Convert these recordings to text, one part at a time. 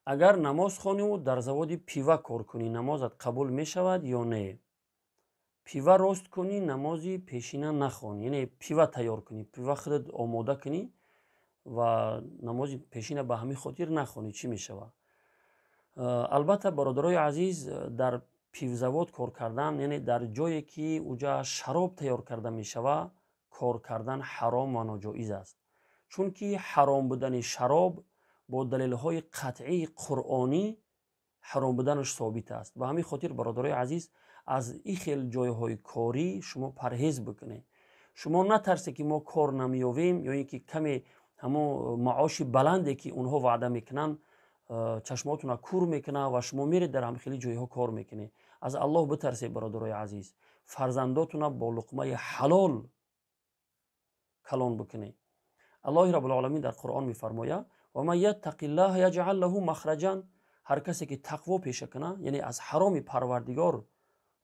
Агар намоз хониву дар заводи пива кор кунӣ, намозат қабул мешавад ё не? Пива рост кунӣ, намози пешина нахонӣ, яъне пива тайёр кунӣ, пива худат омода кунӣ ва намози пешина ба ҳамин хотир нахонӣ, чӣ мешавад? Албатта, бародарои азиз, дар пивзавод кор кардан, яъне дар ҷое ки уҷа шароб тайёр карда мешавад, кор кардан ҳаром ва ноҷоиз аст, чунки ҳаром будани шароб бо далелҳои қатъии қуръонӣ ҳаром буданаш собит аст. Ба ҳамин хотир, бародарои азиз, аз ин хел ҷойҳои корӣ шумо парҳез бикунед. Шумо натарсе, ки мо кор намеёвем ё ин ки каме ҳамон маоши баланде, ки онҳо ваъда мекунанд, чашмотонро кур мекунад ва шумо меред, дар ҳамин хели ҷойҳо кор мекунед. Аз Аллоҳ битарсед, бародарои азиз, фарзандотонро бо луқмаи ҳалол калон бикунед. Аллоҳи Раббулоламин дар Қуръон мефармояд: «Ва ман яттақиллаҳа яҷъал лаҳу махраҷан». Ҳар касе ки тақво пеша кунад, яъне аз ҳароми Парвардигор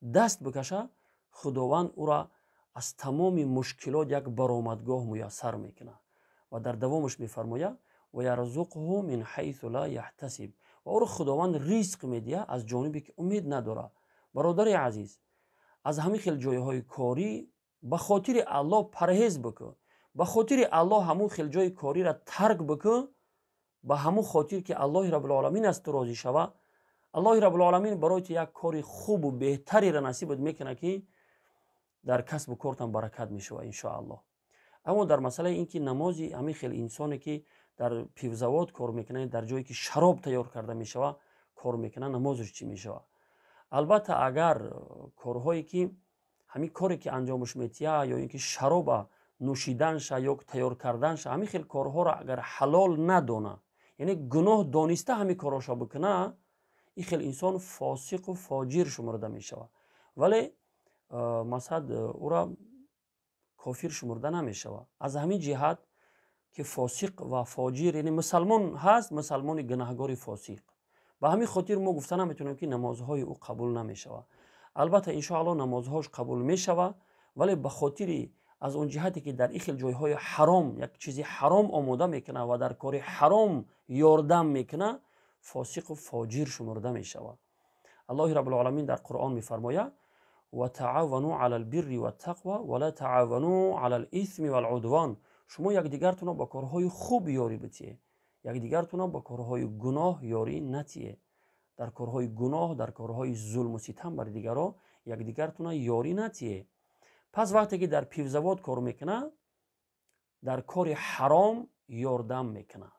даст бикаша, Худованд ӯра аз тамоми мушкилот як баромадгоҳ муяссар мекунад. Ва дар давомаш мефармояд: «Ва ярзуқҳу мин ҳайсу ла яҳтасиб». Ва ӯро Худованд ризқ медиҳад аз ҷонибе, ки умед надорад. Бародари азиз, аз ҳамин хел ҷойҳои корӣ ба хотири Аллоҳ парҳез бикун, ба хотири Аллоҳ ҳамун хел ҷои кориро тарк бикун, ба ҳамун хотир ки Аллоҳи Раббулоламин аз ту розӣ шава. Аллоҳи Раббулоламин барои ту як кори хубу беҳтареро насибат мекунад, ки дар касбу кортам баракат мешавад, иншоаллоҳ. Аммо дар масъалаи ин ки намози ҳамин хел инсоне, ки дар пивзавод кор мекунад, дар ҷое ки шароб тайёр карда мешавад, кор мекунад, намозаш чӣ мешавад? Албатта, агар корҳое ки ҳамин коре ки анҷомаш метиҳад ё ин ки шароба нӯшиданша ё тайёр карданша, ҳамин хел корҳоро агар ҳалол надона, яъне гуноҳ дониста ҳамин корҳоша бикуна, ин хел инсон фосиқу фоҷир шумурда мешавад, вале масалан ӯра кофир шумурда намешавад. Аз ҳамин ҷиҳат ки фосиқ ва фоҷир, яъне мусалмон ҳаст, мусалмони гунаҳгори фосиқ, ба ҳамин хотир мо гуфта наметавонем, ки намозҳои ӯ қабул намешавад. Албатта, иншоаллоҳ, намозҳош қабул мешавад, вале ба хотири аз он ҷиҳате ки дар ин хел ҷойҳои ҳаром як чизи ҳаром омода мекунад ва дар кори ҳаром ёрдам мекунад, фосиқу фоҷир шумурда мешавад. Аллоҳи Раббулоламин дар Қуръон мефармояд: «Ва таавану ала лбирри ваттақва ва ла таавану ала лисми валудвон». Шумо якдигартонро ба корҳои хуб ёрӣ битиҳед, якдигартонро ба корҳои гуноҳ ёрӣ натиҳед. Дар корҳои гуноҳ, дар корҳои зулму ситам бар дигарро якдигартонро ёрӣ натиҳед. Пас вақте ки дар пивзавод кор мекунад, дар кори ҳаром ёрдам мекунад,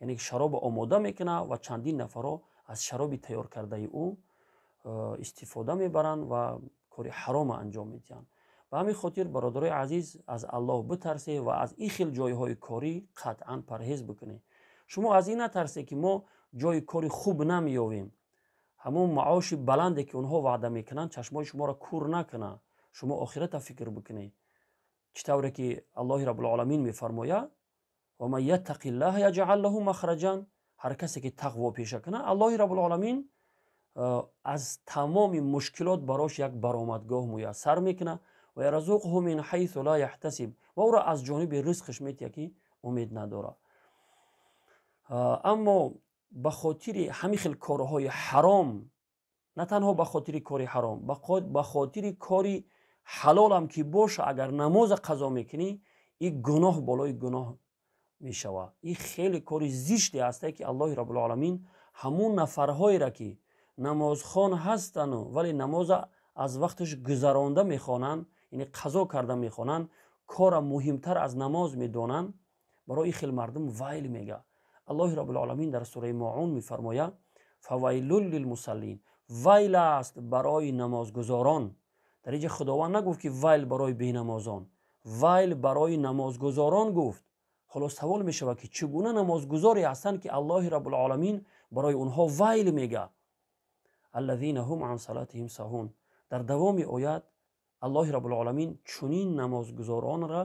яъне шаробо омода мекунад ва чандин нафарҳо аз шароби тайёр кардаи ӯ истифода мебаранд ва кори ҳарома анҷом медиҳанд. Ба ҳамин хотир, бародарои азиз, аз Аллоҳ битарсед ва аз ин хел ҷойҳои корӣ қатъан парҳез бикунед. Шумо аз ин натарсед, ки мо ҷои кори хуб намеёвем. Ҳамон маоши баланде, ки онҳо ваъда мекунанд, чашмои шуморо кур накунад. Шумо охирата фикр бикунед. Чӣ тавре ки Аллоҳи Раббулоламин мефармояд: «Ва ман яттақиллаҳа яҷъал лаҳу махраҷан». Ҳар касе ки тақво пеша кунад, Аллоҳи Раббулоламин аз тамоми мушкилот барош як баромадгоҳ муяссар мекунад. Ва ярзуқҳу мин ҳайсу ла яҳтасиб. Ва ӯро аз ҷониби ризқш метиҳад, ки умед надорад. Аммо ба хотири ҳамин хел корҳои ҳаром, на танҳо ба хотири кори ҳаром, ба хотири кори ҳалолам ки боша, агар намоза қазо мекунӣ, ин гуноҳ болои гуноҳ мешавад. Ин хеле кори зиште ҳасте, ки Аллоҳи Раббулоламин ҳамун нафарҳоеро, ки намозхон ҳастану, вале намоза аз вақташ гузаронда мехонанд, яъне қазо карда мехонанд, кора муҳимтар аз намоз медонанд, барои ин хел мардум вайл мега. Аллоҳи Раббулоламин дар сураи Моун мефармояд: «Фавайлун лилмусаллин». Вайл аст барои намозгузорон. Дар инҷа Худованд нагуфт, ки вайл барои бенамозон, вайл барои намозгузорон гуфт. Ҳоло савол мешавад, ки чӣ гуна намозгузоре ҳастанд, ки Аллоҳи Раббулоламин барои онҳо вайл мега? «Аллазина ҳум ан салатиҳим саҳун». Дар давоми оят Аллоҳи Раббулоламин чунин намозгузоронро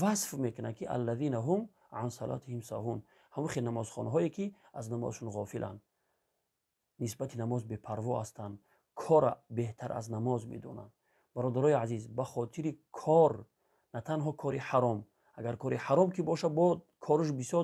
васф мекунад, ки «аллазина ҳум ан салатиҳим саҳун», ҳамон хел намозхонҳое, ки аз намозшон ғофиланд, нисбати намоз бепарво ҳастанд, кора беҳтар аз намоз медонанд. Бародарои азиз, ба хотири кор, на танҳо кори ҳаром, агар кори ҳаром ки боша, бо кораш бисёр.